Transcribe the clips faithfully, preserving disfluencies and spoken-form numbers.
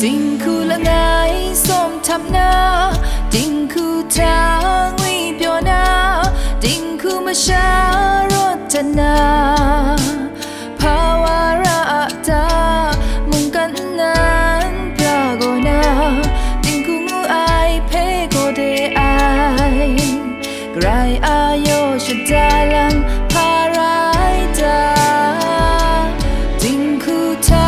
Dinghku langai sawm htap na, dinghku hta ngwi pyaw na, dinghku masha rawt dat na, hpa wa ra a ta, mungkan nnan pra gaw na, dinghku ngu ai hpe gaw de ai. Karai a yaw shada lam hpa rai ta? Dinghku hta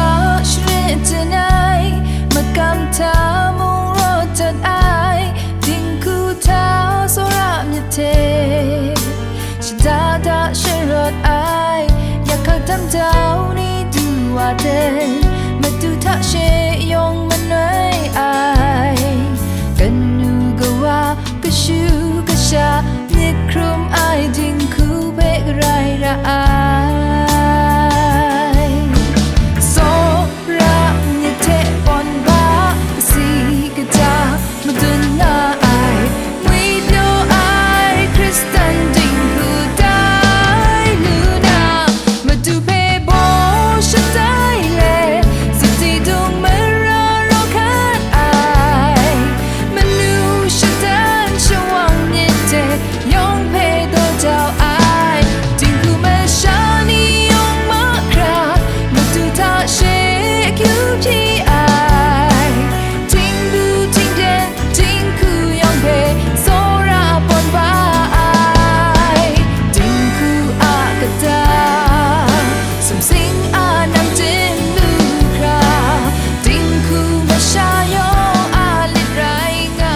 sharit chyen ai, makam hta mung rawt dat ai, dinghku hta tsawra myit hte shada da sharawt ai, yakhak dam jau ni du wa dai, madu hta she yawng manoi ai, kanu kawa kashu kasha myit hkrum ai dinghku hpe karai ra ai. Tsawra myit hte pawn ba, kasi kaja madun nga ai, ngwipyaw ai Hkristan dinghku tai lu na, Madu hpe baw shatai let, sati dung mara raw hkat ai, manu shadan shawang myit hte yawng hpe daw jau ai, dinghku masha ni yawng mahkra, Madu hta she akyu hpyi ai, htingbu htingden dinghku yawng hpe tsawra pawn ba ai, dinghku a kata sumsing a nang chyen lu hkra, dinghku masha yawng a lit rai nga.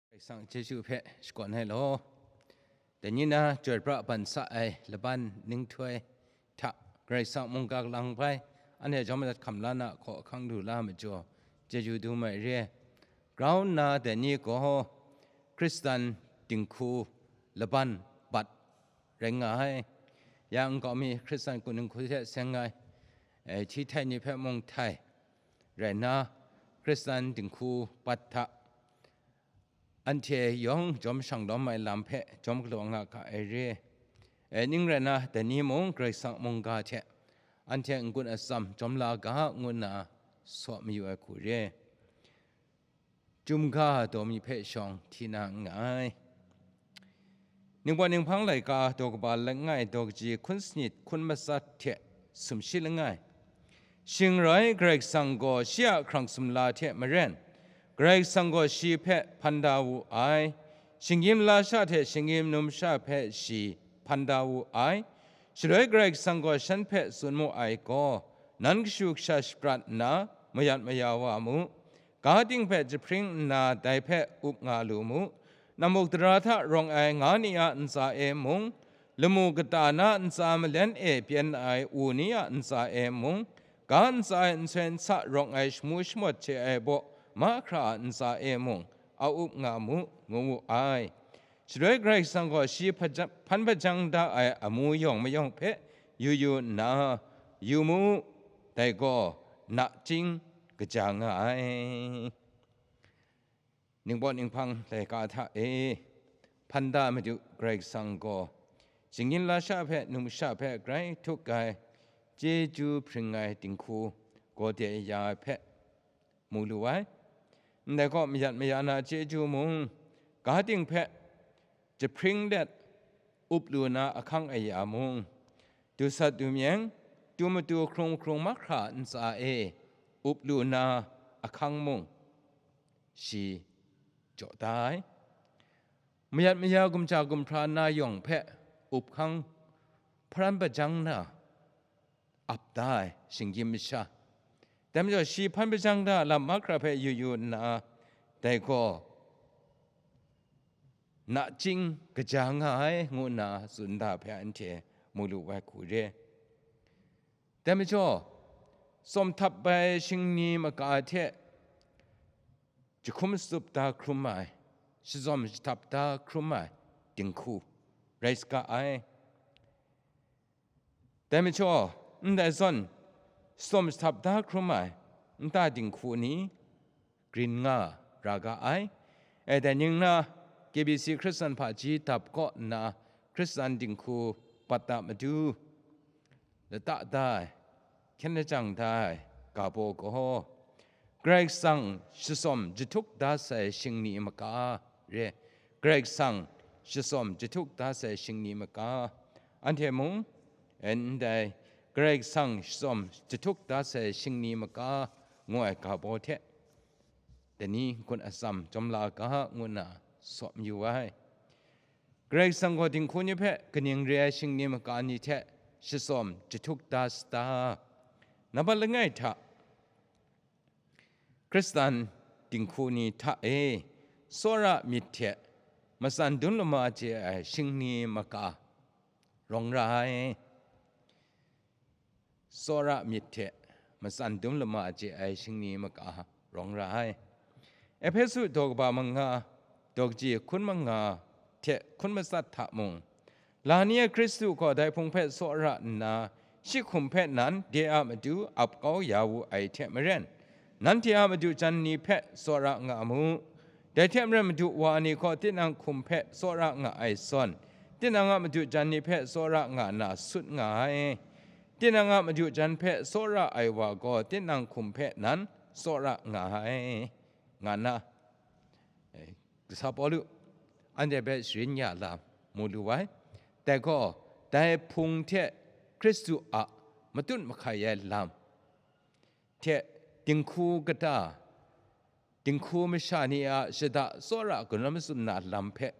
Karai Kasang chyeju hpe shakawn ai law, dai ni na chyoi pra ban sa ai laban ninghtoi hta Karai Kasang mungga lang bai, anhte jawm madat hkam la na hkaw ahkang du la majaw, chyeju dum ai re. Grau nna dai ni gaw Hkristan dinghku laban bat rai nga ai. Ya nkau mi Hkristan kun dinghku hte seng ai, eh, hti htai ni hpe mung htai rai nna, Hkristan dinghku bat hta anhte yawng jawm shang lawm ai lam hpe jawm galaw nga ga ai re. E, ning rai nna, dai ni mung Karai Kasang mungga hte anhte n-gun atsam jawm la ga, ngu nna saw mayu ai hku re. Chyum ga daw mi hpe shawng hti na nngai. Ningpawt Ninghpang laika daw kaba langai daw kaji hkun sanit hkun matsat hte sumshi langai. Shing rai Karai Kasang gaw shi a hkrang sumla hte maren, Karai Kasang gaw shi hpe hpan da wu ai, shinggyim lasha hte shinggyim numsha hpe shi hpan da wu ai. Shaloi Karai Kasang gaw shan hpe tsun mu ai gaw, nan kashu kasha shaprat nna mayat maya wa mu, ga ting hpe jahpring nna dai hpe up nga lu mu. Namuk dara hta rawng ai nga ni a ntsa e mung, lamu kata na ntsa malen e byen ai u ni a ntsa e mung, ga ntsa e nsoi nsa rawng ai shamu shamawt hte ai baw mahkra a ntsa e mung, a up nga mu, ngu wu ai. Shaloi Karai Kasang gaw shi hpaja-, hpan hpajang da ai amu yawng mayawng hpe yu yu nna, yu mu, dai gaw nachying kaja nga ai. Ningpawt Ninghpang laika hta e hpan da Madu Karai Kasang gaw, shinggyim lasha hpe, numsha hpe grai htuk ai, chyeju hpring ai dinghku gaw de ya ai hpe mu lu ai. Ndai gaw mayat maya na chyeju mung, ga ting hpe jahpring let up lu na ahkang aya mung, dusat dumyeng, tu matu hkrung hkrung mahkra ntsa e up lu na ahkang mung, shi jaw da ai. Mayat maya gumhkra gumhkra na yawng hpe up hkang hparan hpajang na ap da ai shinggyim masha. Dai majaw, shi hpan hpajang da lam mahkra hpe yu yu nna, dai gaw nachying kaja nga ai, ngu nna tsun da hpe anhte mu lu ai hku re. Dai majaw, tsawm htap ai shingni maka hte jahkum shatup da hkrum ai, shazawm jahtap da hkrum ai dinghku rai saga ai. Dai majaw, ndai zawn shazawm jahtap da hkrum ai nta dinghku ni grin nga ra ga ai. E, dai ning na, K B C Hkristan hpaji dap kaw nna Hkristan dinghku bat da matu, lata da ai, hkyen lajang da ai ga baw gaw, Karai Kasang shatsawm jahtuk da sai shingni maga re, Karai Kasang shatsawm jahtuk da sai shingni maga, anhte mung, eh, ndai Karai Kasang shatsawm jahtuk da sai shingni maga ngu ai ga baw hte, dani n-gun atsam jawm la ga, ngu nna saw mayu ai. Karai Kasang gaw dinghku ni hpe kaning re ai shingni maga ni hte shatsawm jahtuk da sata? Nambat langai hta, Hkristan dinghku ni hta e tsawra myit hte matsan dum lama chye ai shingni maga rawng ra ai. Tsawra myit hte matsan dum lama chye ai shingni maga rawng ra ai. Ehpesu daw kaba manga, daw kaji hkun manga hte hkun matsat hta mung, la ni e Hkristu gaw dai Hpung hpe tsawra nna, shi hkum hpe nan de a matu ap kau ya wu ai hte maren, nanhte a madu jan ni hpe tsawra nga mu. Dai hte maren, madu wa ni gaw tinang hkum hpe tsawra nga ai zawn, tinang a madu jan ni hpe tsawra nga na sut nga ai. Tinang a madu jan hpe tsawra ai wa gaw tinang hkum hpe nan tsawra nga ai, nga nna, eh, kasa Pawlu anhte hpe sharin ya lam mu lu ai. Dai gaw, dai Hpung hte Hkristu a matut mahkai ai lam hte dinghku kata, dinghku masha ni a shada tsawra kanawn mazum na lam hpe,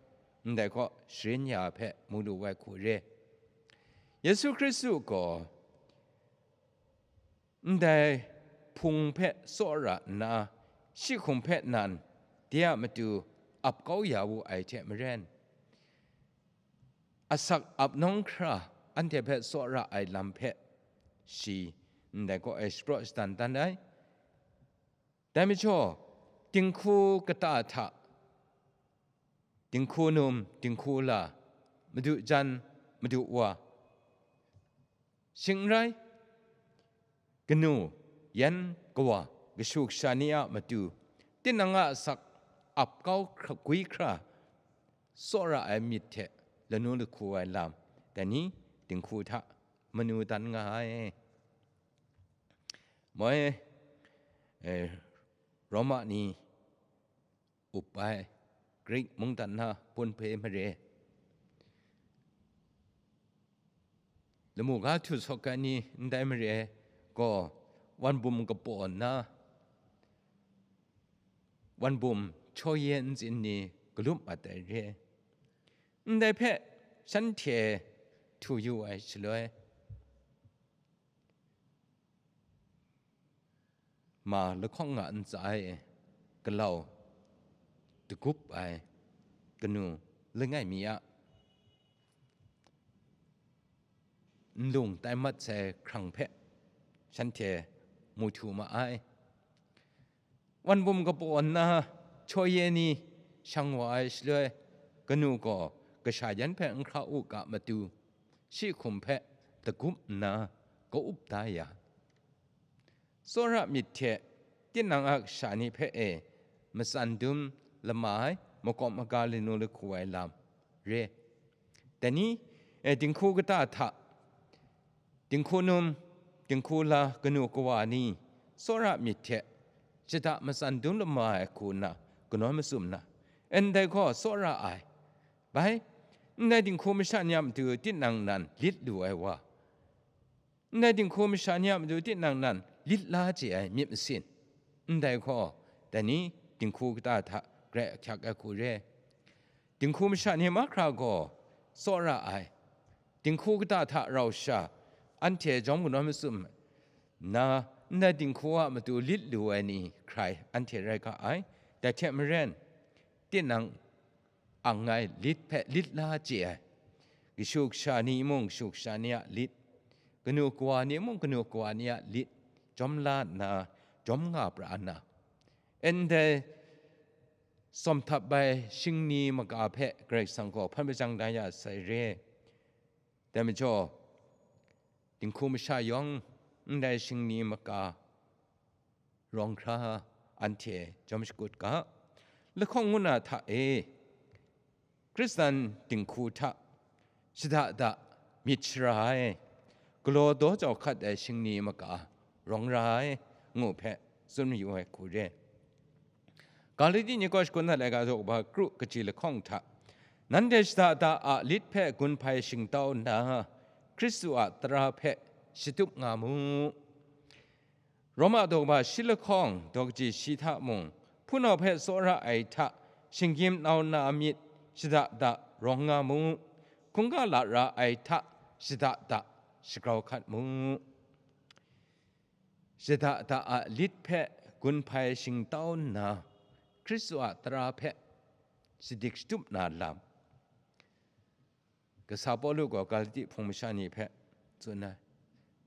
ndai gaw sharin ya hpe mu lu ai hku re. Yesu Hkristu gaw ndai Hpung hpe tsawra nna, shi hkum hpe nan de a matu ap kau ya wu ai hte maren, asak ap nawng hkra anhte hpe tsawra ai lam hpe shi ndai gaw e shapraw shadan dan ai. Dai majaw, dinghku kata hta, dinghku num, dinghku la, madu jan, madu wa, shing n rai, kanu, yan, kawa, kashu kasha ni a matu, tinang a asak ap kau hkra, gwi hkra, tsawra ai myit hte lanu lahku ai lam, dai ni dinghku hta manu dan nga ai. Moi, eh, Roma ni up ai, Grik mungdan na pun hpe mare, lamu ga htu sawk ai ni ndai mare gaw, wan bum kapaw nna, wan bum chawye ntsin ni galup mat ai re. Ndai hpe shanhte htu yu ai shaloi, ma lahkawng nga ntsa e galau dagup ai kanu langai mi a nlung tai mat sai hkrang hpe shanhte mu htu ma ai. Wan bum kapaw nna chawye ni shang wa ai shaloi, kanu gaw kasha yan hpe n hkra u ga matu, shi hkum hpe dagup nna ka-up da ya, tsawra myit hte tinang a kasha ni hpe e matsan dum lama ai makawp maga lanu lahku ai lam re. Dai ni, e, dinghku kata hta, dinghku num, dinghku la, kanu kawa ni, tsawra myit hte shada matsan dum lama ai hku nna kanawn mazum na, ndai gaw tsawra ai. Bai, ndai dinghku masha ni a matu tinang nan lit lu ai wa, ndai dinghku masha ni a matu tinang nan lit la chye ai myit masin, ndai gaw, dai ni dinghku kata hta grai ahkyak ai hku re. Dinghku masha ni mahkra gaw tsawra ai, dinghku kata hta rau sha, anhte jawm kanawn mazum na, ndai dinghku a matu lit lu ai ni hkrai anhte rai ga ai. Dai hte maren, tinang ang ai lit hpe lit la chye ai, kashu kasha ni mung kashu kasha ni a lit, kanu kawa ni mung kanu kawa ni a lit, jawm la nna, jawm nga pra nna, ndai tsawm htap ai shingni maga hpe Karai Kasang gaw hpan majang da ya sai re. Dai majaw, dinghku masha yawng ndai shingni maga rawng hkra anhte jawm shakut ga. Lahkawng ngu na hta e, Hkristan dinghku hta shada da myit shara ai, galaw daw jau hkat ai shingni maga rawng ra ai, ngu hpe tsun mayu ai hku re. Galati ni kaw shakun hta laika daw kaba kru kaji lahkawng hta, nanhte shada da a lit hpe gun hpai shingtau nna, Hkristu a tara hpe shatup nga mu. Roma daw kaba shi lahkawng daw kaji shi hta mung, hpunau hpe tsawra ai hta shinggyim nau na myit shada da rawng nga mu, hkungga lara ai hta shada da shagrau hkat mu. Shada da a lit hpe gun hpai shingtau nna, Hkristu a tara hpe shadik shatup na lam. Kasa Pawlu gaw Galati hpung masha ni hpe tsun ai,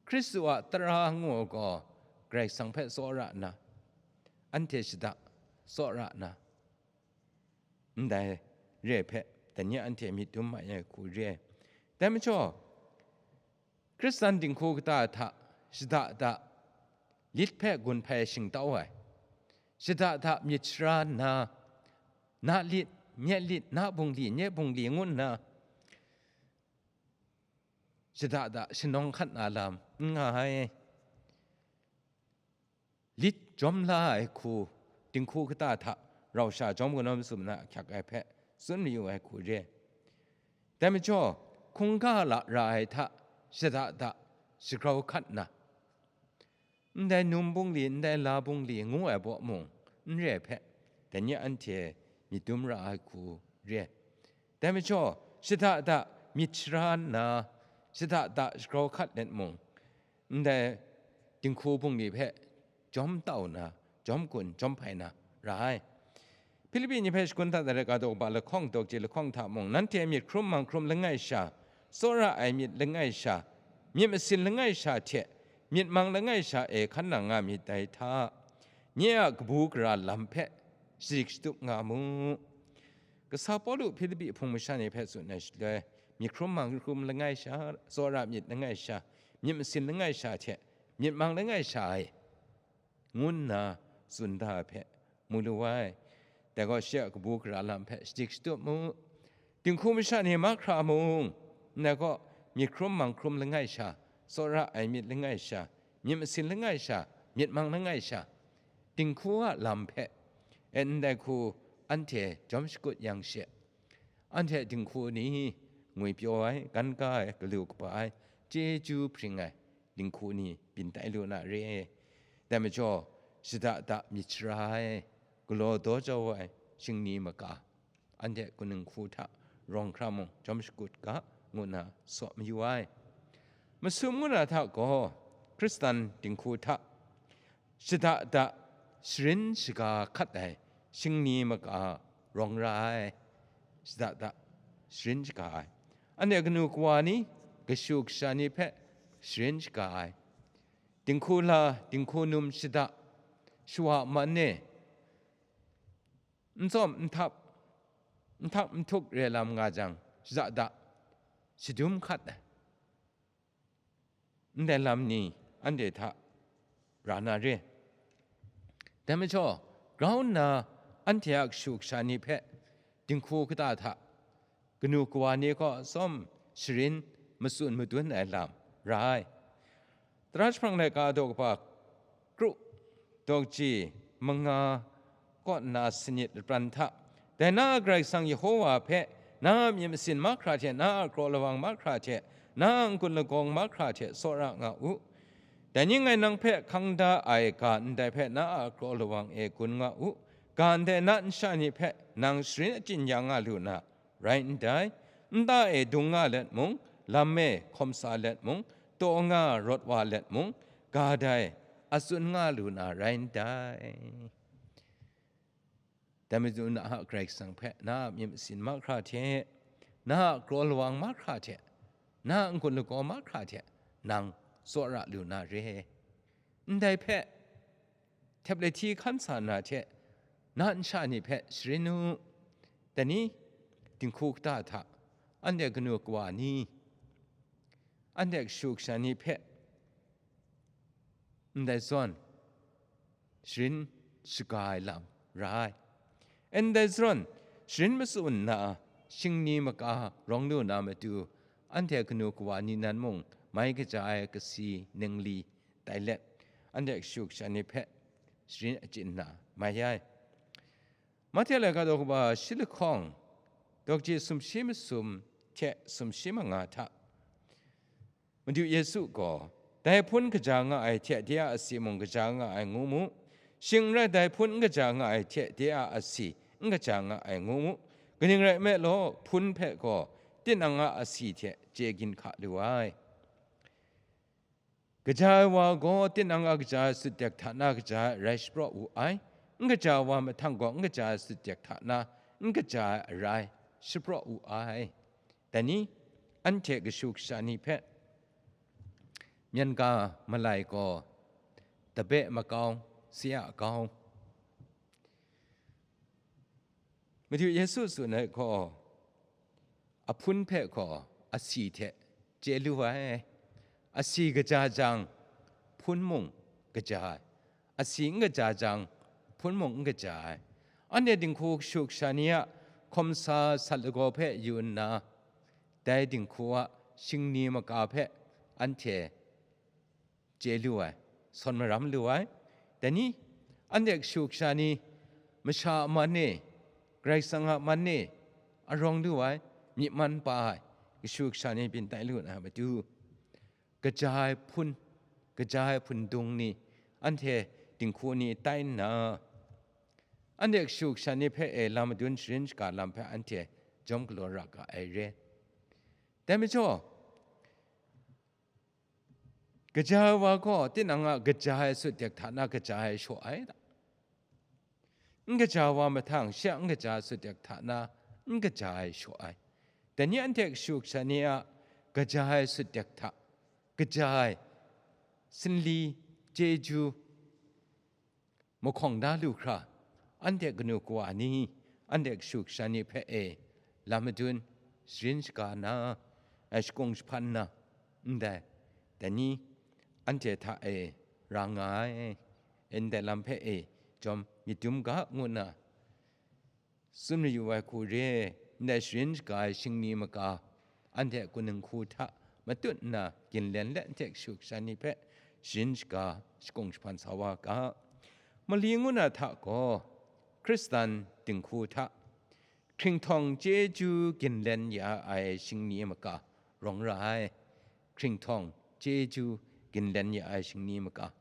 Hkristu a tara ngu gaw Karai Kasang hpe tsawra nna, anhte shada tsawra nna, ndai re hpe, dai ni anhte myit dum mai ai hku re ai. Dai majaw, Hkristan dinghku kata hta shada da lit hpe gun hpai shingtau ai, shada da myit shara nna, na lit, nye lit, na bungli, nye bungli ngu nna, shada da shanawng hkat na lam n nga ai. Lit jawm la ai hku, dinghku kata hta rau sha jawm kanawn masum na ahkyak ai hpe tsun mayu ai hku re. Dai majaw, hkungga lara ai hta shada da shagrau hkat nna, ndai num bungli, ndai la bungli ngu ai baw mung n re ai hpe, dai ni anhte myit dum ra ai hku re. Dai majaw, shada da myit shara nna, shada da shagrau hkat let mung, ndai dinghku bungli hpe jawm tau na, jawm gun, jawm hpai na ra ai. Hpilipi ni hpe shakun hta laika daw kaba lahkawng daw kaji lahkawng hta mung, nanhte myit hkrum mang hkrum langai sha, tsawra ai myit langai sha, myit masin langai sha hte myit mang langai sha e hkan nang nga myit dai hta, nye a kabu gara lam hpe shadik shatup nga mu. Kasa Pawlu Hpilipi hpung masha ni hpe tsun ai shaloi, myit hkrum mang hkrum langai sha, tsawra myit langai sha, myit masin langai sha hte myit mang langai sha e, ngu nna tsun da ai hpe mu lu ai. Dai gaw shi a kabu gara lam hpe shadik shatup mu. Dinghku masha ni mahkra mung, ndai gaw myit hkrum mang hkrum langai sha, tsawra ai myit langai sha, myit masin langai sha, myit mang langai sha, dinghku a lam hpe, e, ndai hku anhte jawm shakut yang she, anhte dinghku ni ngwipyaw ai, gan ga ai, galu kaba ai, chyeju hpring ai dinghku ni byin tai lu na re. Dai majaw, shada da myit shara ai, galaw daw jau ai shingni maga, anhte kaning hku hta rawng hkra mung jawm shakut ga, ngu nna saw mayu ai. Masum ngu na hta gaw, Hkristan dinghku hta shada da sharin shaga hkat ai shingni maga rawng ra ai, shada da sharin shaga ai. Anhte kanu kawa ni, kashu kasha ni hpe sharin shaga ai. Dinghku la, dinghku num shada, shawa man e, n tsawm n htap, n htak n htuk re lam nga jang, shada da shadum hkat ai. Ndai lam ni anhte hta ra na re. Dai majaw, grau nna anhte a kashu kasha ni hpe dinghku kata hta kanu kawa ni kaw tsawm sharin matsun madun ai lam ra ai. Tara jahprang laika daw kaba kru, daw kaji manga kaw nna sanit lapran hta, dai na a Karai Kasang Yehova hpe na a myit masin mahkra hte, na a kraw lawang mahkra hte, na a n-gun lagawng mahkra hte tsawra nga u. Dai ning ngai nang hpe hkang da ai ga ndai hpe na a kraw lawang e gun nga u. Ga ndai na nsha ni hpe nang sharin achyin ya nga lu na, rai ndai, nta e dung nga let mung, lam e hkawm sa let mung, taw nga rawt wa let mung, ga dai a tsun nga lu na rai ndai. Dai majaw, na a Karai Kasang hpe na a myit masin mahkra hte, na a kraw lawang mahkra hte, na a n-gun lagaw mahkra hte nang tsawra lu na re. Ndai hpe, htep lahti hkan sa na hte, na nsha ni hpe sharin u. Dai ni, dinghku kata hta, anhte kanu kawa ni, anhte kashu kasha ni hpe, ndai zawn, sharin shaga ai lam ra ai. Ndai zawn, sharin matsun nna, shingni maka rawng lu na matu, anhte kanu kawa ni nan mung mai kaja ai kasi ningli tai let, anhte kashu kasha ni hpe sharin achyin na mai ai. Mahte laika daw kaba shi lahkawng, daw kaji sumshi masum hte sumshi manga hta, Madu Yesu gaw, dai hpun kaja nga ai hte de a asi mung kaja nga ai ngu mu, shing n rai dai hpun n kaja nga ai hte de a asi n kaja nga ai ngu mu, kaning rai nme law, hpun hpe gaw tinang a asi hte chye ginhka lu ai. Kaja ai wa gaw tinang a kaja ai sut dek hta na kaja ai arai shapraw wu ai, n kaja ai wa mahtang gaw n kaja ai sut dek hta na n kaja ai arai shapraw wu ai. Dai ni, anhte kashu kasha ni hpe myen ga malai gaw, tabe makau, si a kau. Madu Yesu tsun ai gaw, ahpun hpe gaw asi hte chye lu ai. Asi kaja jang, hpun mung kaja ai. Asi n kaja jang, hpun mung n kaja ai. Anhte dinghku kashu kasha ni a hkawm sa sat lagaw hpe yu nna, dai dinghku a shingni maka hpe anhte chye lu ai, sawn maram lu ai. Dai ni, anhte kashu kasha ni masha a man e, Karai Kasang a man e arawng lu ai, myit man pa ai kashu kasha ni byin tai lu na matu, kaja ai hpun, kaja ai hpun dung ni, anhte dinghku ni tai nna, anhte kashu kasha ni hpe e lam madun sharin shaga lam hpe anhte jawm galaw ra ga ai re. Dai majaw, kaja ai wa gaw tinang a kaja ai sut dek hta na kaja ai shaw ai ta? N kaja ai wa mahtang shi a n kaja ai sut dek hta na n kaja ai shaw ai. Dai ni anhte kashu kasha ni a kaja ai sut dek hta, kaja ai sinli, chyeju, mahkawng da lu hkra, anhte kanu kawa ni, anhte kashu kasha ni hpe e lam madun sharin shaga na, ai shakung jahpan na, ndai, dai ni anhte hta e ra nga ai, ndai lam hpe e jawm myit dum ga ngu nna, tsun mayu ai hku re, ndai sharin shaga ai shingni maka, anhte kaning hku hta matut nna ginlen let anhte kashu kasha ni hpe sharin shaga, shakung jahpan sa wa ga. Mali ngu na hta gaw, Hkristan dinghku hta hkringhtawng chyeju ginlen ya ai shingni maka rawng ra ai. Hkringhtawng chyeju ginlen ya ai shingni maka,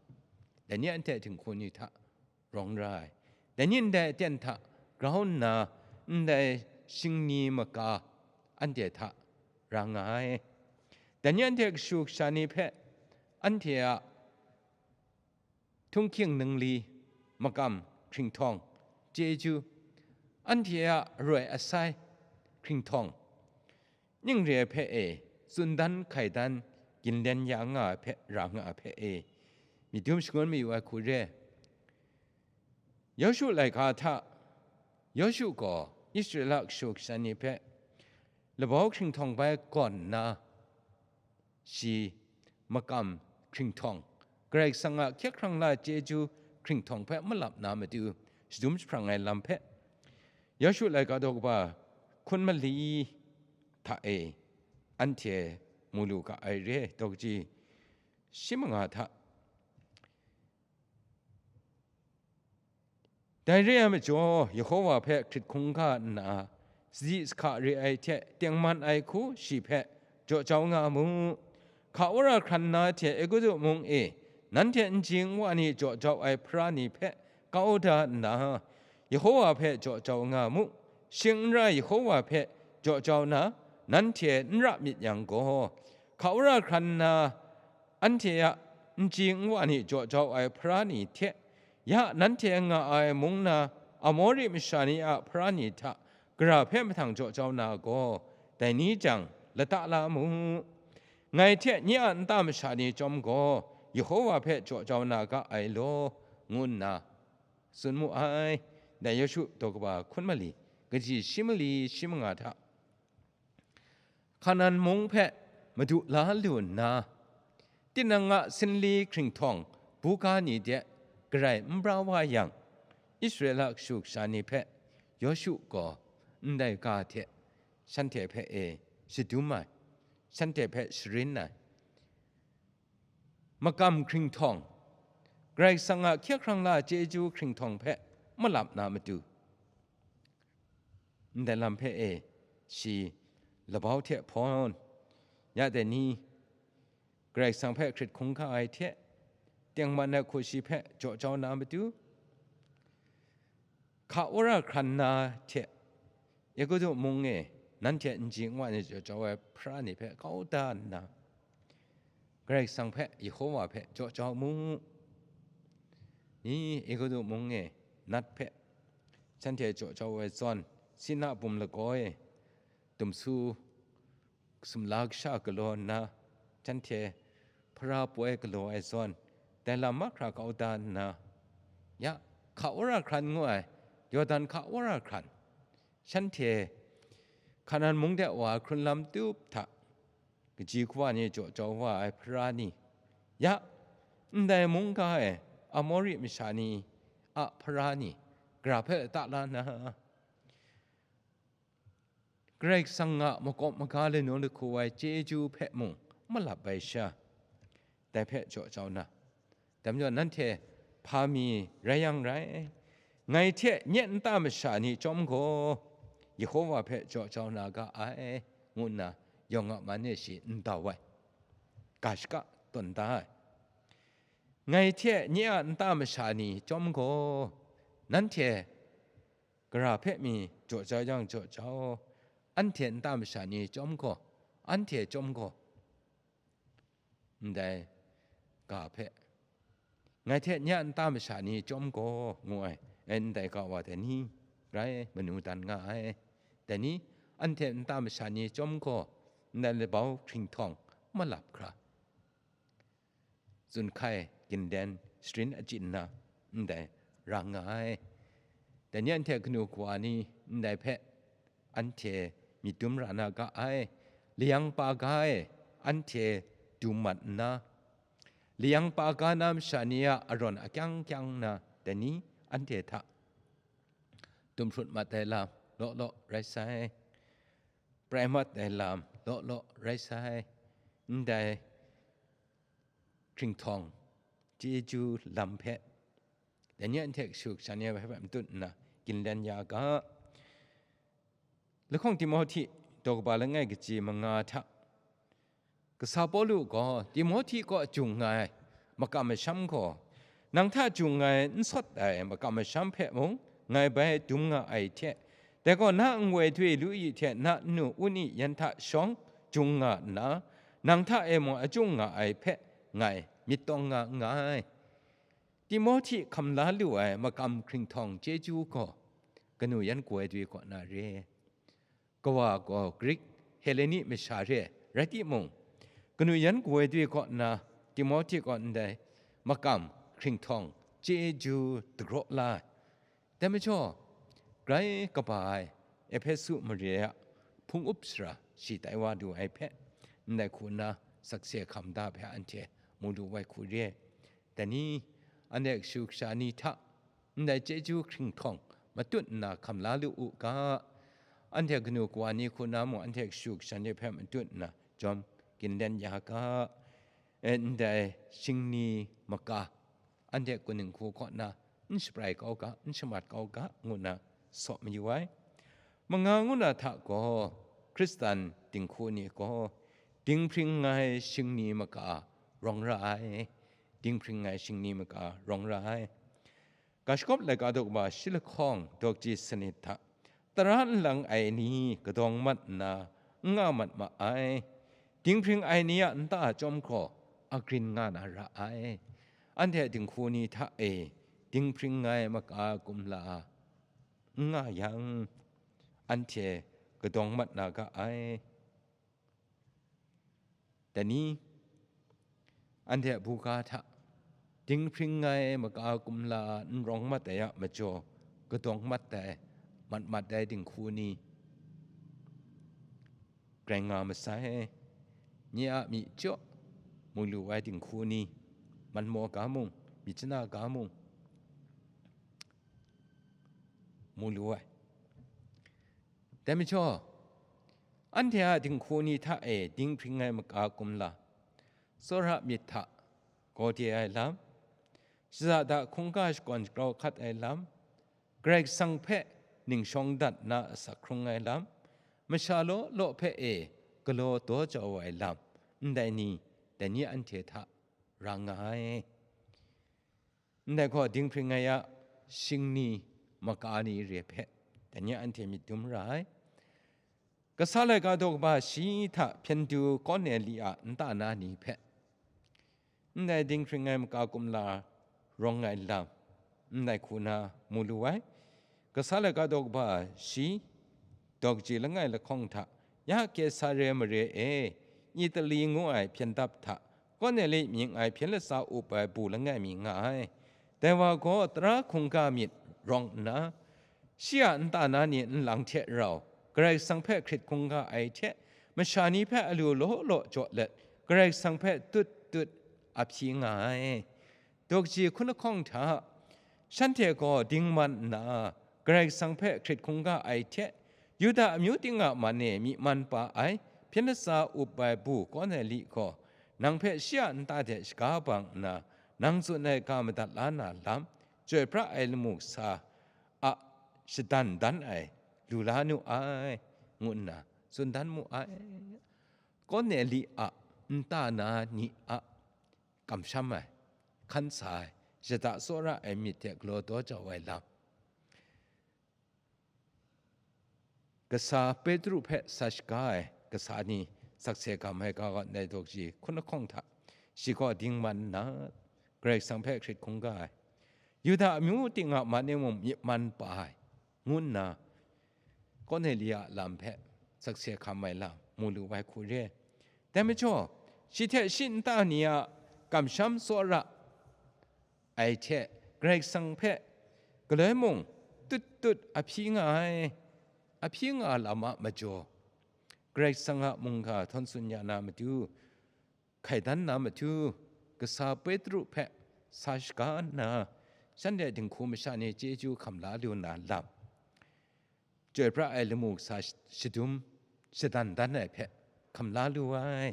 dai ni anhte dinghku ni hta rawng ra ai. Dai ni ndai aten hta grau nna, ndai shingni maka anhte hta ra nga ai. Dai ni anhte kashu kasha ni hpe anhte a htunghking ningli, makam hkringhtawng, chyeju, anhte a aroi asai hkringhtawng, ning re ai hpe e, tsun dan hkai dan ginlen ya nga ai hpe ra nga ai hpe e, myit dum shangun mayu ai hku re. Yawshu laika hta, Yawshu gaw Israela kashu kasha ni hpe labau hkringhtawng bai gawn nna, shi makam hkringhtawng, Karai Kasang a hkye hkrang la chyeju hkringhtawng hpe malap na matu shadum jahprang ai lam hpe, Yawshu laika daw kaba hkun mali hta e anhte mu lu ga ai re, daw kaji shi manga hta. Dai re ai majaw, Yehowa hpe hkrit hkungga nna, sadi sahka re ai hte tengman ai hku shi hpe jaw jau nga mu. Hka wora hkran na hte Egutu mung e nanhte nji nwa ni jaw jau ai hpara ni hpe kau da nna, Yehowa hpe jaw jau nga mu. Shing n rai Yehowa hpe jaw jau na, nanhte n ra myit yang gaw, hka wora hkran na, anhte a nji nwa ni jaw jau ai hpara ni hte, ya nanhte nga ai mung na Amori masha ni a hpara ni hta gara hpe mahtang jaw jau na gaw, dai ni jang lata la mu. Ngai hte nye a nta masha ni chyawm gaw, Yehowa hpe jaw jau na ga ai law, ngu nna tsun mu ai. Dai Yawshu daw kaba hkun mali, kaji shi mali shi manga hta, Hkanan mung hpe madu la lu nna, tinang a sinli hkringhtawng buga ni de garai n bra wa yang, Israela kashu kasha ni hpe Yawshu gaw ndai ga hte shanhte hpe e shadum ai, shanhte hpe sharin ai. Makam hkringhtawng, Karai Kasang a hkye hkrang la chyeju hkringhtawng hpe malap na matu, ndai lam hpe e shi labau hte hpawn, ya dai ni, Karai Kasang hpe hkrit hkungga ai hte, tengman ai hku shi hpe jaw jau na matu, hka wora hkran na hte, Egutu mung e nanhte n ji n wa ni jaw jau ai hpara ni hpe kau da nna, Karai Kasang hpe, Yehova hpe jaw jau mu. Ni Egutu mung e nat hpe shanhte jaw jau ai zawn, Sina bum lagaw e dumsu sumla kasha galaw nna, shanhte hpara poi galaw ai zawn, dai lam mahkra kau da nna, ya, hka wora hkran ngu ai, Yawdan hka wora hkran, shanhte Hkanan mung de wa hkrunlam tup hta kaji kawa ni jaw jau wa ai hpara ni, ya, ndai mungga e Amori masha ni a hpara ni, gara hpe lata la na, Karai Kasang a makawp maga lanu lahku ai chyeju hpe mung malap ai sha, dai hpe jaw jau na, dai majaw nanhte hpa mi rai yang rai, ngai hte nye nta masha ni chyawm gaw, Yehova hpe jaw jau na ga ai, ngu nna yawng a man e shi n dau ai, ga shaka tawn da ai. Ngai hte nye a nta masha ni chyawm gaw, nanhte gara hpe mi jaw jau yang jaw jau, anhte nta masha ni chyawm gaw, anhte chyawm gaw, ndai ga hpe, ngai hte nye a nta masha ni chyawm gaw, ngu ai, e, ndai ga wa dai ni, rai manu dan nga ai. Dai ni, anhte nta masha ni chyawm gaw, ndai labau hkringhtawng malap hkra, tsun hkai, ginlen, sharin achyin na, ndai ra nga ai. Dai ni anhte kanu kawa ni ndai hpe anhte myit dum ra na ga ai, layang pa ga e anhte dum mat nna, layang pa ga na masha ni a arawn akyang kyang na dai ni anhte hta dum hprut mat ai lam law law rai sai, prai mat ai lam law law rai sai, ndai hkringhtawng chyeju lam hpe, dai ni anhte kashu kasha ni hpe matut nna ginlen ya ga. Lahkawng Timohti daw kaba langai kaji manga hta, kasa Pawlu gaw Timohti kaw jung nga ai makam masham gaw, nang hta jung ai n sawt ai makam masham hpe mung ngai bai dum nga ai hte, dai gaw na nwoi dwi lu i hte na nnu u ni yan hta shawng jung nga nna, nang hta e mung a jung nga ai hpe ngai myit tawng nga nngai. Timohti hkam la lu ai makam hkringhtawng chyeju gaw kanu yan kaw ai dwi kaw na re. Kawa gaw Grik, Heleni masha re rai timung, kanu yan kaw ai dwi kaw na Timohti kaw ndai makam hkringhtawng chyeju dagraw la ai. Dai majaw, grai kaba ai Ehpesu mare a hpung up sara shi tai wa lu ai hpe, ndai hku nna sakse hkam da hpe anhte mu lu ai hku re. Dai ni, anhte kashu kasha ni hta ndai chyeju hkringhtawng matut nna hkam la lu u ga, anhte kanu kawa ni hku na mung anhte kashu kasha ni hpe matut nna jawm ginlen ya ga, e, ndai shingni maka, anhte kaning hku kaw na n shabrai kau ga, n shamat kau ga, ngu nna saw mayu ai. Manga ngu na hta gaw, Hkristan dinghku ni gaw, dinghpring ai shingni maka rawng ra ai, dinghpring ai shingni maka rawng ra ai. Ga shagawp laika daw kaba shi lahkawng daw kaji sanit hta, tara nlang ai ni kadawng mat nna n nga mat ma ai. Dinghpring ai ni a nta chyawm hkraw agrin nga na ra ai. Anhte dinghku ni hta e dinghpring ai maka kumla n nga yang, anhte kadawng mat na ga ai. Dai ni, anhte buga hta dinghpring ai maka kumla n rawng mat ai a majaw, kadawng mat ai, mat mat ai dinghku ni grai nga masai. Nye a myi jaw mu lu ai dinghku ni, manmaw ga mung, myit chana ga mung, mu lu ai. Dai majaw, anhte a dinghku ni hta e dinghpring ai maka kumla, tsawra myit hta gawde ai lam, Shaza da hkungga shakawn shagrau hkat ai lam, Karai Kasang hpe ning shawng dat na asak hkrung ai lam, masha law law hpe e galaw daw jau ai lam, ndai ni, dai ni anhte hta ra nga ai. Ndai gaw dinghpring ai a shingni maka ni re hpe, dai ni anhte myit dum ra ai. Kasa laika daw kaba shi hta hpyen du Korneli a nta na ni hpe, ndai dinghpring ai maka kumla rawng ai lam, ndai hku na mu lu ai. Kasa laika daw kaba shi, daw kaji langai lahkawng hta, ya Kesare mare e, Itali ngu ai hpyen dap hta, Korneli mying ai hpyen latsa up ai bu langai mi nga ai. Dai wa gaw tara hkungga myit rawng nna, shi a nta na ni nlang hte rau, Karai Kasang hpe hkrit hkungga ai hte, masha ni hpe alu law law jaw let, Karai Kasang hpe tut tut a hpyi nga ai. Daw kaji hkun lahkawng hta, shanhte gaw dingman nna, Karai Kasang hpe hkrit hkungga ai hte, Yuda amyu ting a man e myi man pa ai, hpyen latsa up ai bu Korneli gaw, nang hpe shi a nta hte shaga bang nna, nang tsun ai ga madat la na lam, chyoi pra ai lamu kasa a shadan dan ai, lu la nu ai, ngu nna tsun dan mu ai. Korneli a nta na ni a kamsham ai, hkan sa ai, shada tsawra ai myit hte galaw daw jau ai lam, kasa Petru hpe sa shaga ai kasa ni sakse gam ai ga gaw ndai daw kaji hkun lahkawng hta, shi gaw dingman nna, Karai Kasang hpe hkrit hkungga ai, Yuda amyu ting a man e mung myit man pa ai, ngu nna, Korneli a lam hpe sakse hkam ai lam mu lu ai hku re ai. Dai majaw, shi hte shi nta ni a kamsham tsawra ai hte, Karai Kasang hpe galoi mung tut tut a hpyi nga ai, a hpyi nga lam a majaw, Karai Kasang a mungga htawn tsun ya na matu, hkai dan na matu, kasa Petru hpe sa shaga nna, shanhte dinghku masha ni chyeju hkam la lu na lam, chyoi pra ai lamu kasa shadum shadan dan ai hpe hkam la lu ai.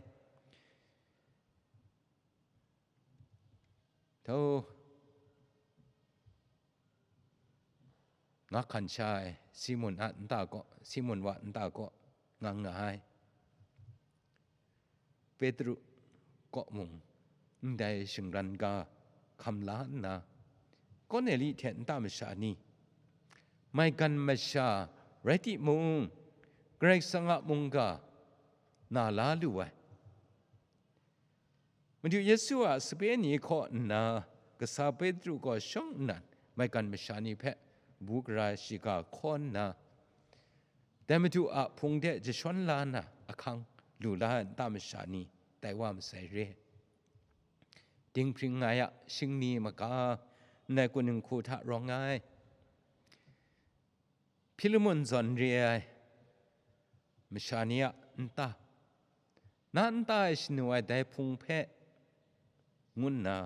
Tau, nga hkan sha ai Simun a nta kaw, Simun wa nta kaw nga nga ai. Petru kaw mung ndai shingran ga hkam la nna, Korneli hte nta masha ni, maigan masha rai timung, Karai Kasang a mungga na la lu ai. Madu Yesu a sape ni kaw nna, kasa Petru gaw shawng nnan maigan masha ni hpe bu gara shiga hkaw nna, dai Madu a hpung de jashawn la na ahkang lu la ai nta masha ni tai wa masai re. Dinghpring nga ya shingni maga, ndai kaning hku hta rawng ai. Hpilamun zawn re ai masha ni a nta, na nta e shanu ai dai hpung hpe, ngu nna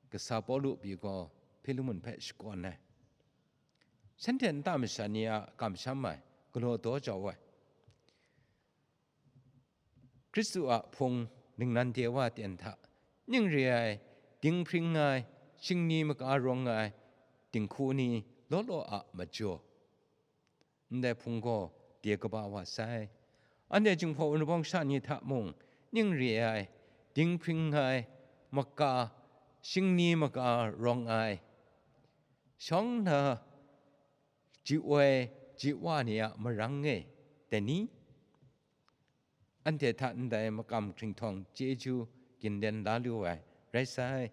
kasa Pawlu pyi gaw Hpilamun hpe shakawn ai. Shanhte nta masha ni a kamsham ai, galaw daw jau ai. Hkristu a hpung ningnan de wa ten hta, ning re ai, dinghpring nga ai, shingni maga rawng nga ai dinghku ni law law a majaw, ndai hpung gaw de kaba wa sai. Anhte Jinghpaw Wunpawng sha ni hta mung, ning re ai, dinghpring nga ai, maga, shingni maga rawng ai, shawng na ji woi ji wa ni a marang e, dai ni? Anhte hta ndai makam hkringhtawng chyeju ginlen la lu ai rai sai.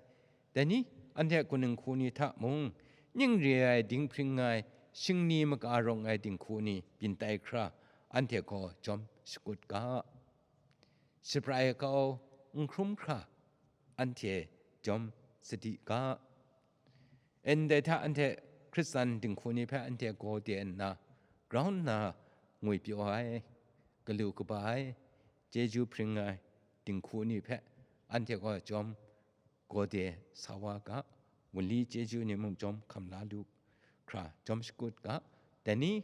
Dai ni, anhte kaning hku ni hta mung, ning re ai dinghpring ai, shingni maga rawng ai dinghku ni byin tai hkra, anhte gaw jawm shakut ga. Shabrai kau n hkrum hkra, anhte jawm sadi ga. Ndai hta anhte Hkristan dinghku ni hpe anhte gaw de nna, grau nna ngwipyaw ai, galu kaba ai, chyeju hpring ai dinghku ni hpe anhte gaw jawm gaw de sa wa ga, wunli chyeju ni mung jawm hkam la lu hkra jawm shakut ga, dai ni,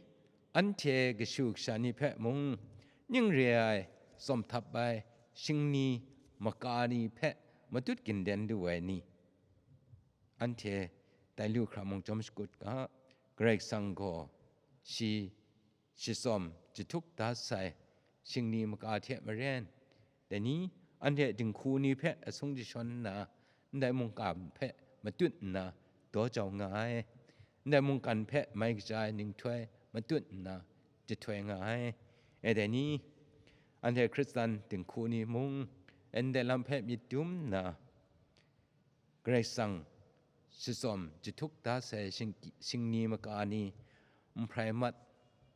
anhte kashu kasha ni hpe mung, ning re ai, tsawm htap ai, shingni, maka ni hpe matut ginlen lu ai ni, anhte tai lu hkra mung jawm shakut ga, Karai Kasang gaw shi shitsawm jahtuk da sai shingni maka hte maren, dai ni anhte dinghku ni hpe asung jashawn nna, ndai mungkan hpe matut nna daw jau nga ai, ndai mungkan hpe mai kaja ai ninghtoi matut nna jahtoi nga ai. E dai ni, anhte Hkristan dinghku ni mung, ndai lam hpe myit dum nna, Karai Kasang shitsawm jahtuk da sai shing-, shingni maka ni, n hprai mat,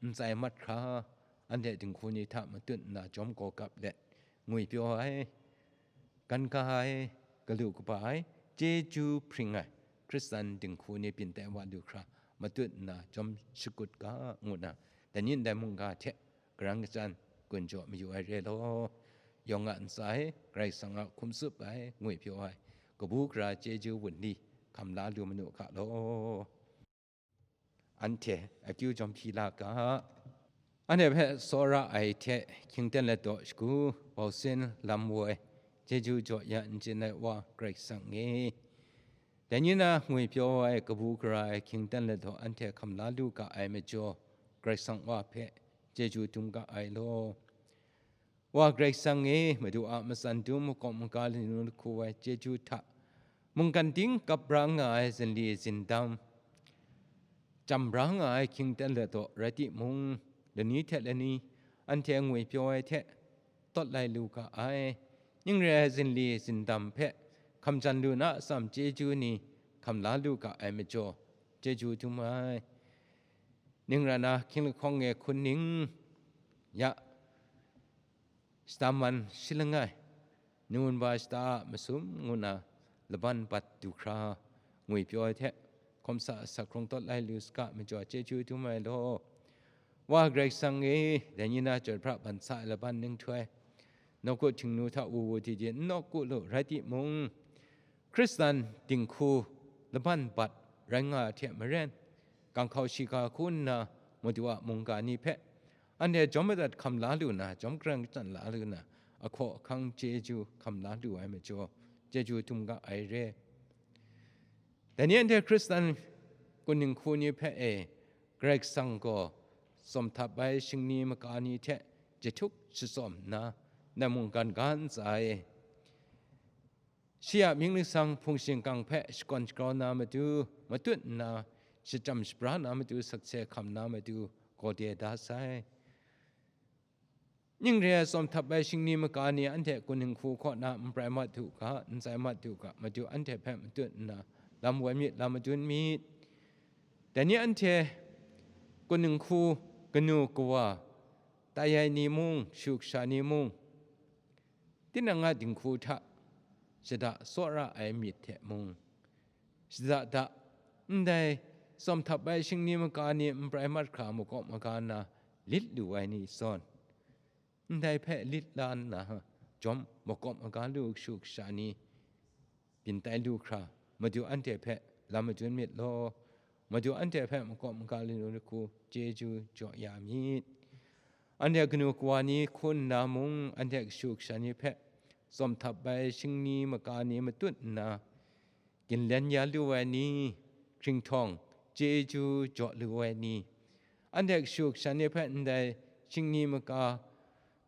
n tsai mat hkra, anhte dinghku ni hta matut nna jawm gaw gap let, ngwipyaw ai, gan ga ai, galu kaba ai, chyeju hpring ai, Hkristan dinghku ni byin tai wa lu hkra, matut nna jawm shakut ga, ngu nna, dai ni ndai mungga hte, karan kachyan gun jaw mayu ai re law, yawng a ntsa e Karai Kasang a hkum tsup ai, ngwipyaw ai, kabu gara chyeju wunli hkam la lu manu ga law. Anhte akyu jawm hpyi la ga, anhte hpe tsawra ai hte hkyingten ladaw shagu, bausin lam woi, chyeju jaw ya n chyen ai Wa Karai Kasang e, dai ni na ngwipyaw ai, kabu gara ai, hkyingten ladaw anhte hkam la lu ga ai majaw, Karai Kasang Wa hpe chyeju dum ga ai law. Wa Karai Kasang e, Madu a matsan dum makawp maga lanu lahku ai chyeju hta, mungkan ting kap ra nga ai zinli zindam, chyam ra nga ai hkyingten ladaw rai timung, lani hte lani anhte ngwipyaw ai hte tawt lai lu ga ai. Ning re ai zinli zindam hpe hkam jan lu na atsam chyeju ni hkam la lu ga ai majaw, chyeju dum ai. Ning rai na, hkying lahkawng e hkun ning ya, shata man shi langai, nunba shata a masum ngu na laban bat du hkra, ngwipyaw ai hte hkawm sa asak hkrung tawt lai lu saga, majaw chyeju dum ai law. Wa Karai Kasang e, dai ni na chyoi pra ban sa ai laban nhtoi, nawku htingnu hta wu wu di di n nawku lu rai timung, Hkristan dinghku laban bat rai nga ai hte maren, ganghkau shiga hku nna Madu a mungga ni hpe anhte jawm madat hkam la lu na, jawm karan kachyan la lu na, ahkaw ahkang chyeju hkam la lu ai majaw, chyeju dum ga ai re. Dai ni anhte Hkristan kunning hku ni hpe e, Karai Kasang gaw tsawm htap ai shingni maka ni hte jahtuk shatsawm nna, ndai mungkan ga ntsa e, shi a mying ningsang hpung shingkang hpe shakawn shagrau na matu, matut nna shachyam shabra na matu, sakse hkam na matu, gawde da sai. Ning re ai tsawm htap ai shingni maka ni anhte kunning hku kaw na n prai mat u ga, n tsai mat u ga, Madu anhte hpe matut nna lam woi myit, lam madun myit. Dai ni anhte kunning hku kanu kawa, tai ai ni mung, shu kasha ni mung, tinang a dinghku hta shada tsawra ai myit hte mung, shada da, ndai tsawm htap ai shingni maka ni n prai mat hkra makawp maga nna lit lu ai ni zawn, ndai hpe lit la nna, jawm makawp maga lu kashu kasha ni byin tai lu hkra, Madu anhte hpe lam madun myit law, Madu anhte hpe makawp maga lanu lahku chyeju jaw ya myit. Anhte kanu kawa ni hku nna mung, anhte kashu kasha ni hpe tsawm htap ai shingni maka ni matut nna, ginlen ya lu ai ni, hkringhtawng chyeju jaw lu ai ni, anhte kashu kasha ni hpe ndai shingni maka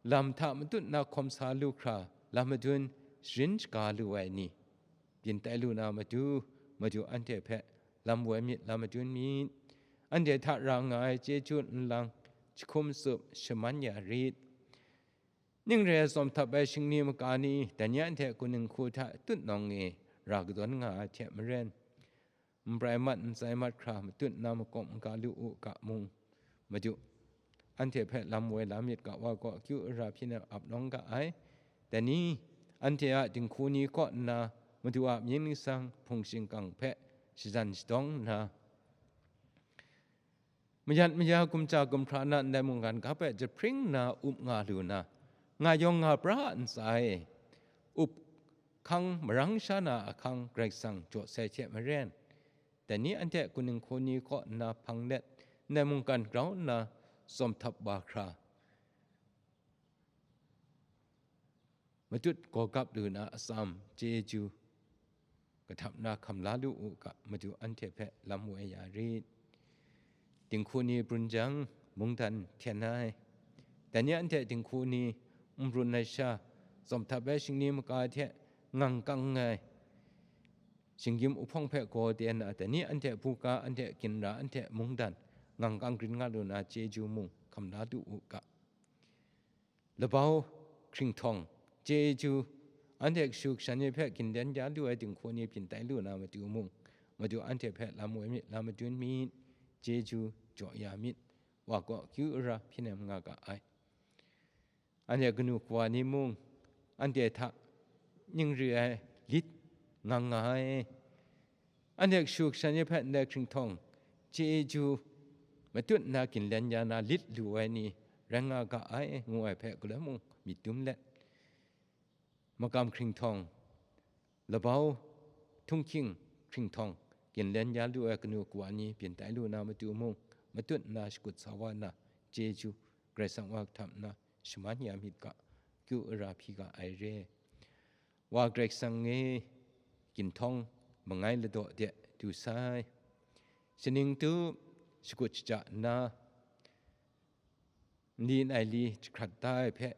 lam hta matut na hkawm sa lu hkra, lam madun sharin shaga lu ai ni, byin tai lu na matu, Madu anhte hpe lam woi myit, lam madun myit. Anhte hta ra nga ai chyeju nlang jahkum tsup shaman ya rit. Ning re ai tsawm htap ai shingni maka ni, dai ni anhte kunning hku hta tutnawng e ra kadawn nga ai hte maren, n prai mat, n tsai mat hkra matut na makawp maga lu u ga mung, Madu anhte hpe lam woi la myit ga, Wa gaw akyu ara hpyi na ap nawng ga ai. Dai ni, anhte a dinghku ni kaw nna Madu a mying ningsang hpung shingkang hpe shajan shadawng nna, mayat maya, gumja gumhpraw na ndai mungkan ga hpe jahpring nna up nga lu na, nga yawng nga pra ntsa e, up hkang marang sha na ahkang Karai Kasang jaw sai hte maren, dai ni anhte kunning hku ni kaw nna hpang let, ndai mungkan grau nna tsawm htap wa hkra, matut gaw gap lu na atsam chyeju kahtap na hkam la lu u ga, Madu anhte hpe lam woi ya rit. Dinghku ni brun jang, mungdan hten ai. Dai ni anhte dinghku ni n brun ai sha, tsawm htap ai shingni maka hte ngang kang ai, shinggyim uhpawng hpe gaw ten ai, dai ni anhte buga, anhte ginra, anhte mungdan ngang kang grin nga lu na chyeju mung hkam la lu u ga. Labau, hkringhtawng, chyeju, anhte kashu kashan ni hpe gindan ya lu ai dinghku ni byin tai lu na matu mung, Madu anhte hpe lam woi myit, lam madun myit, chyeju jaw ya myit, wa kaw akyu ara hpyi nem nga ga ai. Anhte kanu kawa ni mung, anhte hta ning re ai lit ngang nga ai. Anhte kashu kashan ni hpe ndai hkringhtawng, chyeju matut nna ginlen ya na lit lu ai ni rai nga ga ai, ngu ai hpe galoi mung myit dum let, magam hkringhtawng, labau, htunghking hkringhtawng, ginlen ya lu ai kanu kawa ni byin tai lu na matu mung, matut nna shakut sa wa na, chyeju, Karai Kasang wa kahtap nna shaman ya myit ga, kyu ara hpyi ga ai re. Wa Karai Kasang e, ginhtawng mangai ladaw de du sai. Shaning tu shakut shaja nna, nli nai li jahkrat da ai hpe,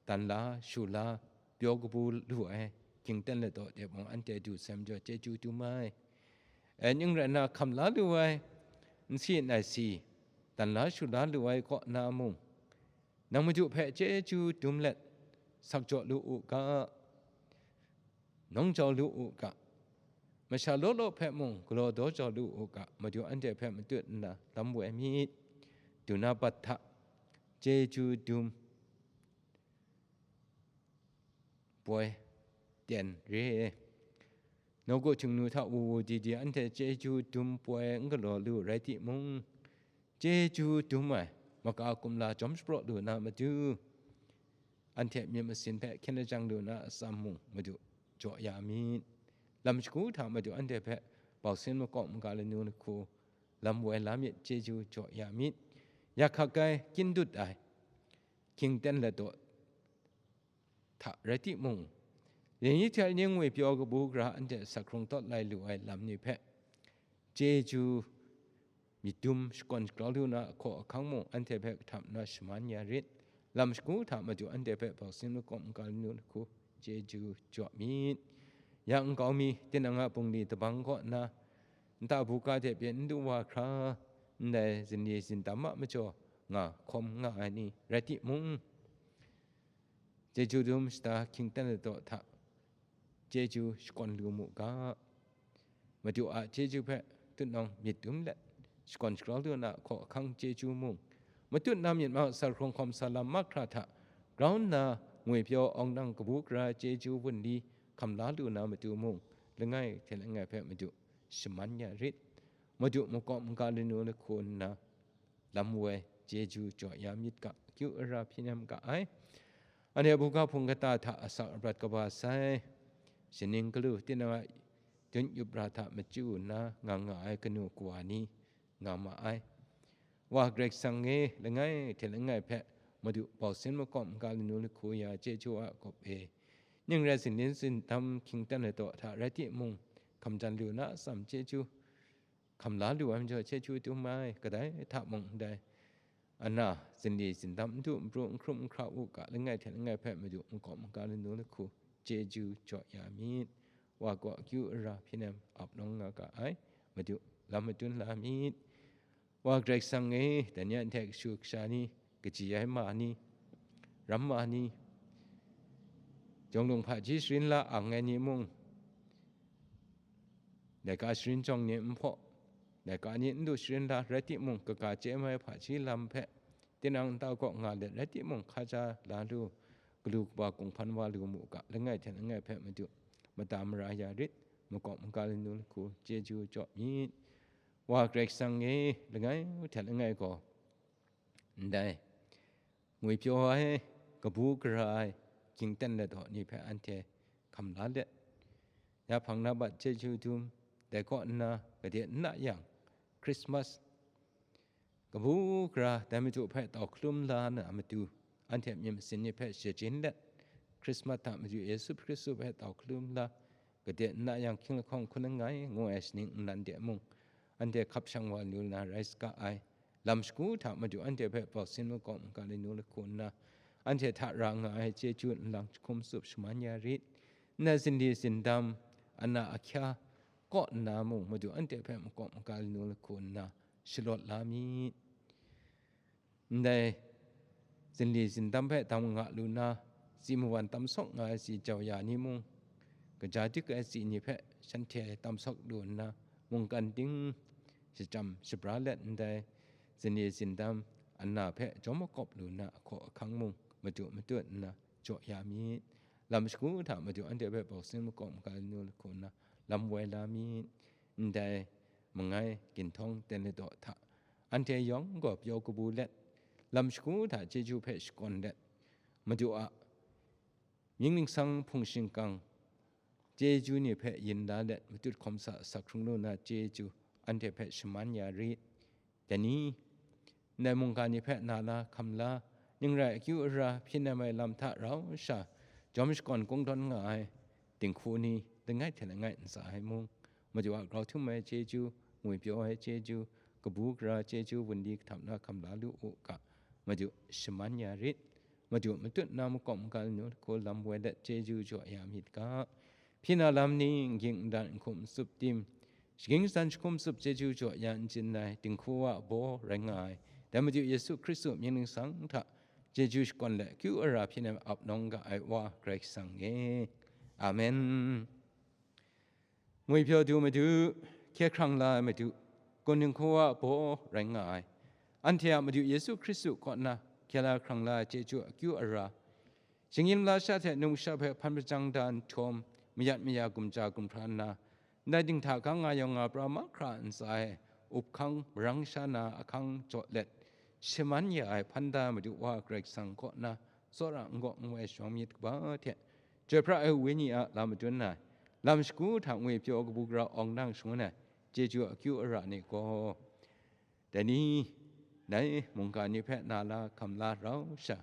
dan la, shu la, pyaw kabu lu ai, hkying ten ladaw de mung anhte du sai majaw chyeju dum ai. E, ning rai nna, hkam la lu ai, nsi nai si, dan la, shu la lu ai kaw na mung, nang Madu hpe chyeju dum let, sak jaw lu u ga, nawng jau lu u ga, masha law law hpe mung galaw daw jau lu u ga, Madu anhte hpe matut nna lam woi myit. Duna bat hta chyeju dum poi ten re. Nawku Htingnu hta wu wu di di anhte chyeju dum poi n galaw lu rai timung, chyeju dum ai maka kumla jawm shapraw lu na matu, anhte myit masin hpe hkyen lajang lu na atsam mung Madu jaw ya myit. Lam shagu hta Madu anhte hpe bausin makawp maga lanu lahku lam woi la myit, chyeju jaw ya myit. Yak hkak ai, kyin dut ai, hkying ten ladaw hta rai timung, lani hte lani ngwipyaw kabu gara anhte asak hkrung tawt lai lu ai lam ni hpe, chyeju myit dum shakawn shagrau lu na ahkaw ahkang mung anhte hpe kahtap nna shaman ya rit. Lam shagu hta Madu anhte hpe bausin makawp maga lanu lahku chyeju jaw myit. Ya nkau mi, tinang a bungli dabang kaw nna, nta buga hte pyi n du wa hkra, ndai zinli zindam a majaw nga hkawm nga ai ni rai timung, chyeju dum shada hkying ten ladaw hta chyeju shakawn lu mu ga. Madu a chyeju hpe tutnawng myit dum let, shakawn shagrau lu na ahkaw ahkang chyeju mung, matut na myit maw, asak hkrung hkawm sa lam mahkra hta grau nna ngwipyaw awng nang kabu gara chyeju wunli hkam la lu na matu mung, langai hte langai hpe Madu shaman ya rit. Madu makawp maga lanu lahku nna lam woi chyeju jaw ya myit ga, kyu ara hpyi nem ga ai. Anhte buga hpung kata hta asak aprat kaba sai, shaning galu tinang a dun yup ra hta machyu nna nga nga ai kanu kawa ni nga ma ai. Wa Karai Kasang e, langai hte langai hpe Madu bausin makawp maga lanu lahku ya chyeju a kawp e, ning rai zinlin zindam hkying ten ladaw hta rai timung, hkam jan lu na atsam chyeju hkam la lu ai majaw chyeju dum ai, kadai hta mung ndai ana zinli zindam n du n pru n hkrum n hkra u ga, langai hte langai hpe Madu makawp maga lanu lahku chyeju jaw ya myit. Wa kaw akyu ara hpyi nem ap nawng nga ga ai, Madu lam madun la myit. Wa Karai Kasang e, dai ni anhte kashu kasha ni, kaji ai ma ni, ram ma ni, jawng lung hpaji sharin la ang ai ni mung, laika sharin jawng ni n hpaw, laika ni n du sharin la rai timung, kaga chye mai hpaji lam hpe tinang nta kaw nga let rai timung, hkaja la lu, galu kaba kunghpan wa lu mu ga, langai hte langai hpe Madu mada mara ya rit, makawp maga lanu lahku chyeju jaw myit. Wa Karai Kasang e, langai hte langai gaw, ndai ngwipyaw ai, kabu gara ai, hkying ten ladaw ni hpe anhte hkam la let, ya hpang na bat chyeju dum, dai kaw nna gade n na yang, Krismas kabu gara dai Madu hpe tau hkalum la na matu, anhte myit masin ni hpe shajin let, Krismas hta Madu Yesu Hkristu hpe tau hkalum la, gade nna yang hkying lahkawng hkun langai ngu ai shaning nnan de mung, anhte hkap shang wa lu na rai saga ai. Lam shagu hta Madu anhte hpe bausin makawp maga lanu lahku nna, anhte hta ra nga ai chyeju nlang jahkum tsup shaman ya rit. Ndai zinli zindam, ana ahkya kaw nna mung, Madu anhte hpe makawp maga lanu lahku nna shalawt la mi. Ndai zinli zindam hpe dang nga lu na, tsi mawan tam sawk nga ai tsi jau ya ni mung, kaja dik ai tsi ni hpe shanhte tam sawk lu nna, mungkan ting shachyam shabra let ndai zinli zindam ana hpe jawm makawp lu na ahkaw ahkang mung madu matut nna jaw ya mi. Lam shagu hta Madu anhte hpe bausin makawp maga lanu lahku nna lam woi la mi. Ndai mangai ginhtawng ten ladaw hta anhte yawng gaw pyaw kabu let, lam shagu hta chyeju hpe shakawn let, Madu a mying ningsang hpung shingkang chyeju ni hpe yin la let, matut hkawm sa asak hkrung lu na chyeju anhte hpe shaman ya rit. Dai ni, ndai mungga ni hpe na la, hkam la, ning rai akyu ara hpyi nem ai lam hta rau sha, jawm shakawn kungdawn nga ai dinghku ni langai hte langai ntsa ai mung, Madu a grau htum ai chyeju, ngwipyaw ai chyeju, kabu gara chyeju, wunli kahtap na hkam la lu u ga, Madu shaman ya rit. Madu matut na makawp maga lanu lahku lam woi let chyeju jaw ya myit ga, hpyi na lam ni, n ging n dan, n hkum n tsup tim, shaging san jahkum tsup chyeju jaw ya n chyen ai dinghku wa a baw rai nga ai, dai Madu Yesu Hkristu mying ningsang hta chyeju shakawn let akyu ara hpyi nem ap nawng ga ai Wa Karai Kasang e. Amen. Ngwipyaw du Madu, hkye hkrang la ai Madu, kun dinghku wa a baw rai nga ai, anhte a Madu Yesu Hkristu kaw na hkye la hkrang la ai chyeju akyu ara, shinggyim lasha hte numsha hpe hpan hpajang da nhtawm, mayat maya gumja gumhpraw nna, ndai dinghta gang nga yawng nga pra mahkra ntsa e, up hkang marang sha na ahkang jaw let, shaman ya ai hpan da Madu Wa Karai Kasang kaw na tsawra n gaw n woi shawng myit kaba hte, Chyoi pra ai Wenyi a lam madun ai, lam shagu hta ngwipyaw kabu gara awng nang shangun ai chyeju akyu ara ni gaw, dai ni, ndai mungga ni hpe na la hkam la rau sha,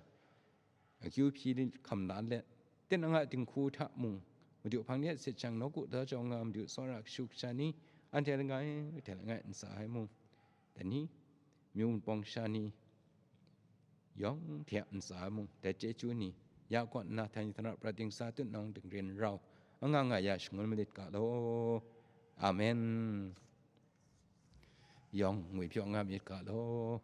akyu hpyi hkam la let, tinang a dinghku hta mung, Madu hpang de sit jang, nawku da jau nga Madu tsawra kashu kasha ni, anhte langai hte langai ntsa ai mung, dai ni, myu mapawng sha ni, yawng hte a ntsa mung, dai chyeju ni, ya kaw nna htan htan ra prat dingsa tut nawng dingren rau, anga nga ya shangun malit ga law. Amen. Yawng ngwipyaw nga myit ga law.